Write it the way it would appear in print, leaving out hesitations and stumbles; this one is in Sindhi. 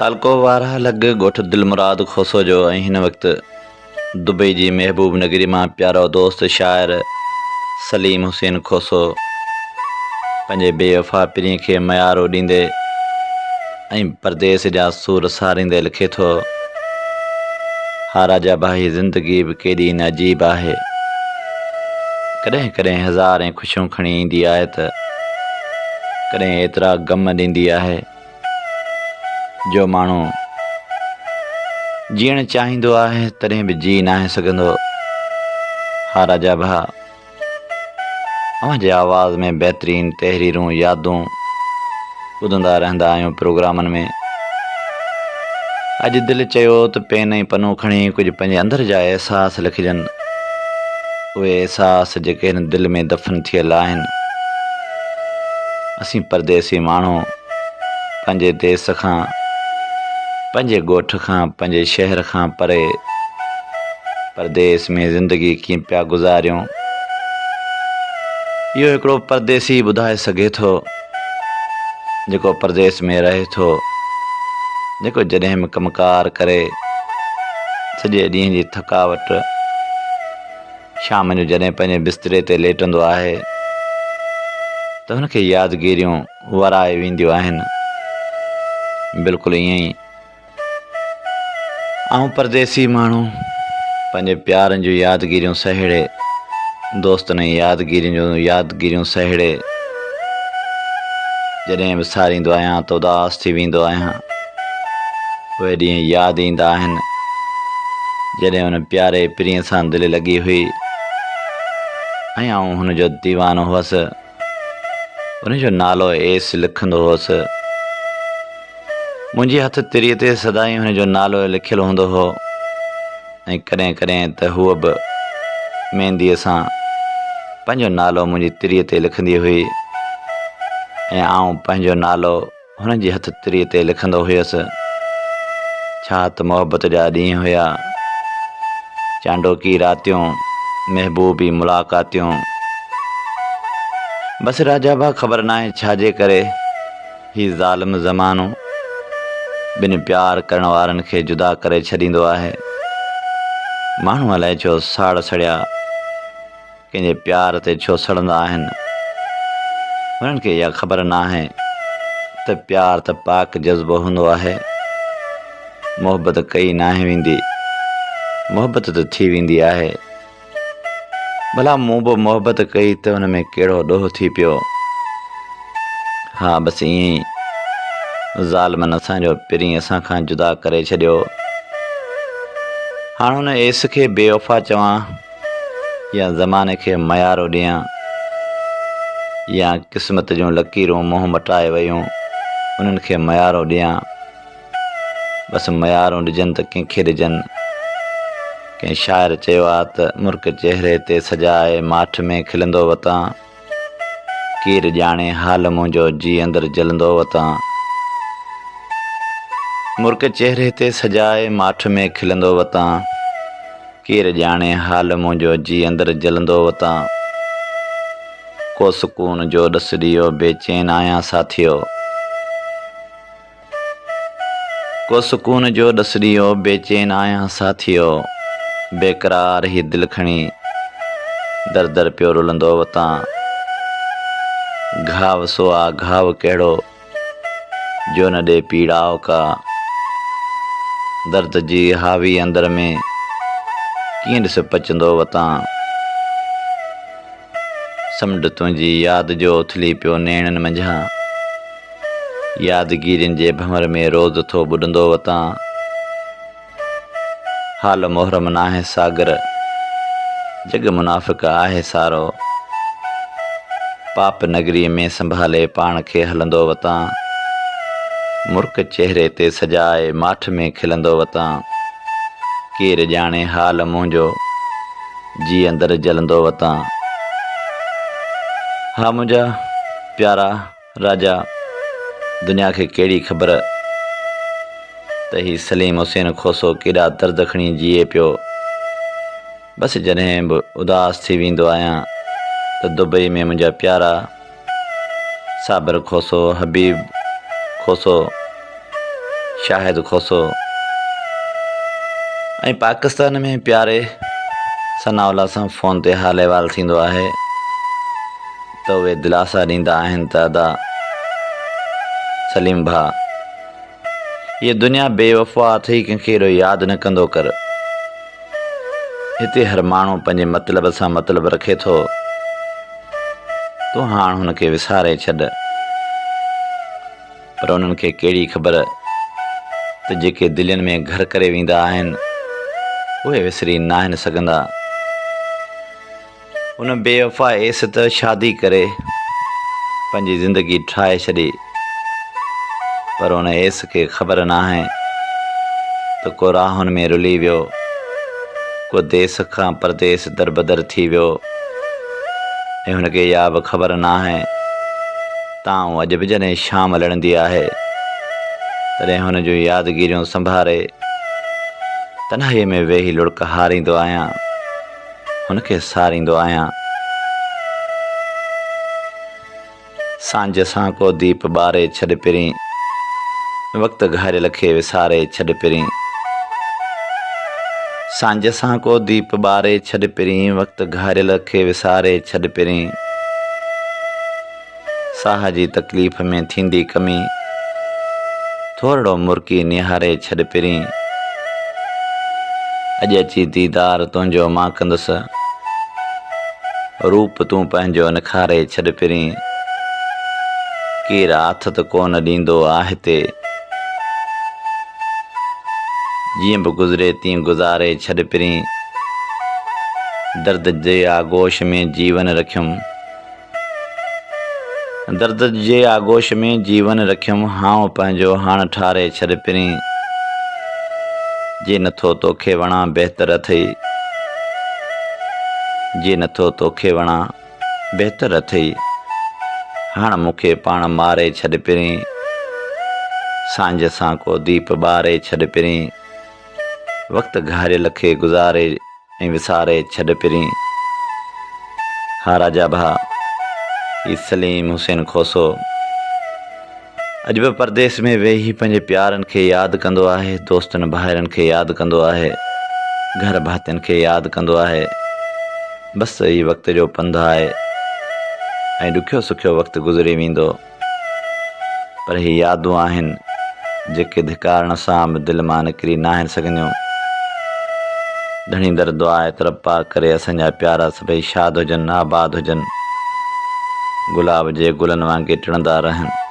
تعلقو وارهه لڳ ڳوٺ دلمراد کوسو جو ۽ هن وقت دبئي جي محبوب نگري مان پيارو دوست شاعر سليم حسين کوسو پنهنجي بي وفا پرينء کي ميارو ڏيندي ۽ پرديس جا سور ساريندي لکي ٿو، ها راجا ڀائي زندگي به ڪيڏي نه عجيب آهي. ڪڏهن ڪڏهن هزارين خوشيون کڻي ايندي آهي ته ڪڏهن ايترا غم ڏيندي آهي. جو ماڻهو جيئڻ چاهيندو آهي تڏهن به جي ناهي سگهندو. ها راجا ڀاء اوهان جي آواز ۾ بهترين تحريرون يادون ٻڌندا رهندا آهيون پروگرامن ۾ اڄ دل چيو ته پين ۽ پنو کڻي ڪجهه پنهنجي اندر جا احساس لکجن اهي احساس جيڪي هن دل ۾ دفن ٿيل آهن. اسين پرديسي ماڻهو پنهنجي ديس کان، پنهنجي ڳوٺ کان، پنهنجي شهر کان پري پرديس ۾ زندگي ڪيئن پيا گذاريون، اهو هڪڙو پرديسي ئي ٻڌائي سگهي ٿو، جيڪو پرديس ۾ رهي ٿو، جيڪو جڏهن به ڪم ڪار ڪري سڄي ڏينهن جي ٿڪاوٽ، شام جو جڏهن پنهنجي بستري تي ليٽندو آهي ته هن کي يادگيريون ورائي وينديون آهن. بلڪل ائين ئي آئون پرديسي ماڻهو پنهنجي پيارن جون يادگيريون سهيڙي، دوستن ۽ يادگيرين جون يادگيريون سهيڙي جڏهن به ساريندو آهيان ته اداس ٿي ويندو آهيان. اهي ڏينهن ياد ايندا آهن، جڏهن ان پياري پرينء سان دل لڳي هئي ۽ آئون هن جو ديوانو هئس. ان جو نالو ايس لکندو هوس. منهنجي هٿ تريء تي سدائين هن جو نالو لکيل هوندو هو ۽ ڪڏهن ڪڏهن ته هوء به مينديء سان پنهنجو نالو منهنجي تريء تي لکندي هئي ۽ آئون پنهنجو نالو هن جي هٿ تريء تي لکندو هيس. ڇا ته محبت جا ڏينهن هيا. چانڊوڪي راتيون، محبوبي ملاقاتيون. بس راجا ڀاء خبر ناهي ڇا جي ڪري هي ظالم زمانو ٻن پيار ڪرڻ وارن کي جدا ڪري ڇڏيندو آهي. ماڻهو الائي ڇو ساڙ سڙيا. ڪنهن جي پيار تي ڇو سڙندا آهن؟ هنن کي اها خبر ناهي ته پيار ته پاڪ جذبو هوندو آهي. محبت ڪئي ناهي ويندي، محبت ته ٿي ويندي آهي. ڀلا مون به محبت ڪئي ته ان ۾ ڪهڙو ڏوهه ٿي پيو؟ ها بس ائين ئي ظالمن اسان جو پرين اسان کان جدا ڪري ڇڏيو. هاڻ هن ايس کي بيوفا چوان يا زماني کي ميارو ڏيان يا قسمت جون لڪيرون منهن مٽائي ويون انهن کي ميارو ڏيان بس ميارون ڏجن ته ڪنهن کي ڏجن ڪنهن شاعر چيو آ ته مرڪ چهري تي سجائي ماٺ ۾ کلندو وتان ڪير ڄاڻي حال منهنجو جي اندر جلندو وتان مرڪ چهري تي سجائي ماٺ ۾ کلندو وتان ڪير ڄاڻي حال منهنجو جي اندر جلندو وتان ڪو سڪون جو ڏس ڏيو بي چين آهيان ساٿيو ڪو سڪون جو ڏس ڏيو بي چين آهيان ساٿيو بيقرار هي دل کڻي در در پيو رلندو وتان گهاو سو آ گهاو ڪهڙو جو نه ڏي پيڙاء ڪا. درد جي حاوي اندر ۾، ڪيئن ڏس پچندو وتان. سمنڊ تنهنجي ياد جو اٿلي پيو نيڻن منجهان. يادگيرين جي ڀنور ۾ روز ٿو ٻڏندو وتان. حال محرم ناهي ساگر، جڳ منافق آهي سارو. پاپ نگريء ۾ سنڀالي پاڻ کي هلندو وتان. مرڪ چهري تي سجائي ماٺ ۾ کلندو وتان. ڪير ڄاڻي حال منهنجو، جي اندر جلندو وتان. ها منهنجا پيارا راجا، دنيا کي ڪهڙي خبر ته هي سليم حسين کوسو ڪيڏا درد کڻي جيئي پيو. بس جڏهن به اداس ٿي ويندو آهيان ته دبئي ۾ منهنجا پيارا صابر کوسو، حبيب کوسو، شاهد کوسو ۽ پاڪستان ۾ پياري ثناء الله سان فون تي حال احوال ٿيندو آهي ته اهي دلاسا ڏيندا آهن ته ادا سليم ڀاء هيء دنيا بي وفا اٿئي ڪنهن کي ايڏو ياد نه ڪندو ڪر. هتي هر ماڻهو پنهنجي مطلب سان مطلب رکي ٿو. تون هاڻ هن کي وساري ڇڏ. پر انهن کي ڪهڙي خبر ته جيڪي دلين ۾ گهر ڪري ويندا آهن، اهي وسري ناهن سگهندا. هن بي وفا ايس ته شادي ڪري پنهنجي زندگي ٺاهي ڇڏي پر ان ايس کي خبر ناهي ته ڪو راهن ۾ رلي ويو، ڪو ديس کان پرديس دربدر ٿي ويو ۽ هن کي اها به خبر ناهي ته آئون اڄ به جڏهن شام لڙندي آهي تڏهن هن جون يادگيريون سنڀاري تنهائيء ۾ ويهي لڙڪ هاريندو آهيان. هن کي ساريندو آهيان. سانجهه سان ڪو ديپ ٻاري ڇڏ پرين. وقت گهاريل کي وساري ڇڏ پرين. سانجهه سان ڪو ديپ ٻاري ڇڏ پرين. وقت گهاريل کي وساري ڇڏ پرين. ساهه جي تڪليف ۾ ٿيندي ڪمي، ٿورڙو مرڪي نهاري ڇڏ پرين. اڄ اچي ديدار تنهنجو مان ڪندس، روپ تون پنهنجو نکاري ڇڏ پرين. ڪير آٿت ڪونه ڏيندو آ هتي، جيئن به گذري تيئن گذاري ڇڏ پرين. درد جي آغوش ۾ جيون رکيم. درد جي آغوش ۾ جيون رکيم هانء پنهنجو هاڻ ٺاري ڇڏ پرين. جي نٿو توکي وڻان بهتر اٿئي. جي نٿو توکي وڻان بهتر اٿئي. هاڻ مون کي پاڻ ماري ڇڏ پرين. سانجهه سان ڪو ديپ ٻاري ڇڏ پرين. وقت گهاريل کي گذاري. ۽ وساري ڇڏ پرين. ها راجا ڀاء، هي سليم حسين کوسو اڄ به پرديس ۾ ويهي پنهنجي پيارن کي ياد ڪندو آهي، دوستن ڀائرن کي ياد ڪندو آهي، گهر ڀاتين کي ياد ڪندو آهي. بس هي وقت جو پنڌ آهي ۽ ڏکيو سکيو وقت گذري ويندو. پر هي يادون آهن، جيڪي ڌڪارڻ سان به دل مان نڪري ناهن سگهنديون. ڌڻي در دعا آهي ته رب پاڪ ڪري اسان جا پيارا سڀئي شاد هجن، آباد هجن، گلاب جي گلن وانگي ٽڙندا رهن.